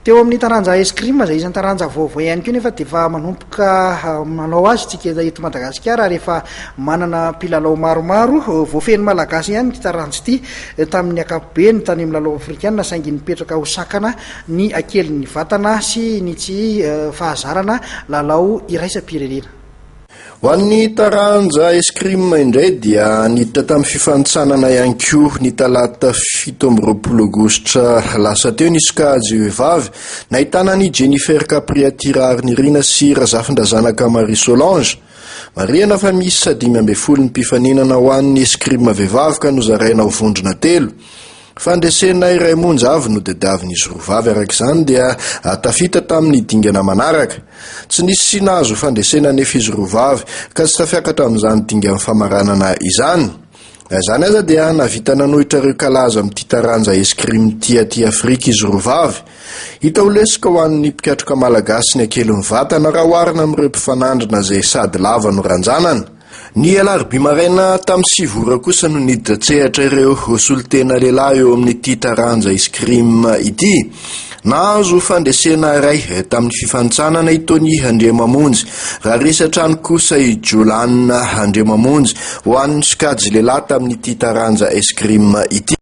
Teo amin'ny taranja escrime izay isan'ny taranja vaovao ihany koa nefa dia efa manomboka manao azy isika eto Madagasikara ary efa manana mpilalao maromaro. Voafehin'ny Malagasy ihany ity taranja ity tamin'ny ankapobeny tany amin'ny lalao afrikana saingy nipetraka ho sakana ny hakelin'ny vatana sy ny tsy fahazarana lalao iraisam-pirenena. Ho an'ny taranja escrime indray dia niditra tamin'ny fifanintsanana ihany koa ny talata 27 aogositra lasa teo ny sokajy vehivavy nahitana an'i Jennifer Capriati Raharinirina sy Razafindrazanaka Marie Solange. Marihana fa miisa 15 ny mpifaninana ho an'ny escrime vehivavy ka nozaraina ho vondrona telo. Fandresena iray monja avy no tadiavin'izy roa vavy araka izany dia tafita tamin'ny dingana manaraka. Tsy nisy nahazo fandresena anefa izy roa vavy ka tsy tafiakatra amin'izany dingan'ny famaranana izany. Na izany aza dia nahavita nanohitra ireo kalaza amin'ity taranja escrime ity aty Afrika izy roa vavy. Hita ho lesoka ho an'ny mpikatroka malagasy ny hakelin'ny vatana raha oharina amin'ireo mpifanandrina izay sady lava no ranjanana. Ny alarobia maraina tamin'ny 9 ora kosa no niditra an-tsehatra ireo solontena lehilahy eo amin'ity taranja escrime ity. Nahazo fandresena iray tamin'ny fifanintsanana i Tony Andriamamonjy, raha resy hatrany kosa i Jolan Andriamamonjy ho an'ny sokajy lehilahy tamin'ity taranja escrime ity.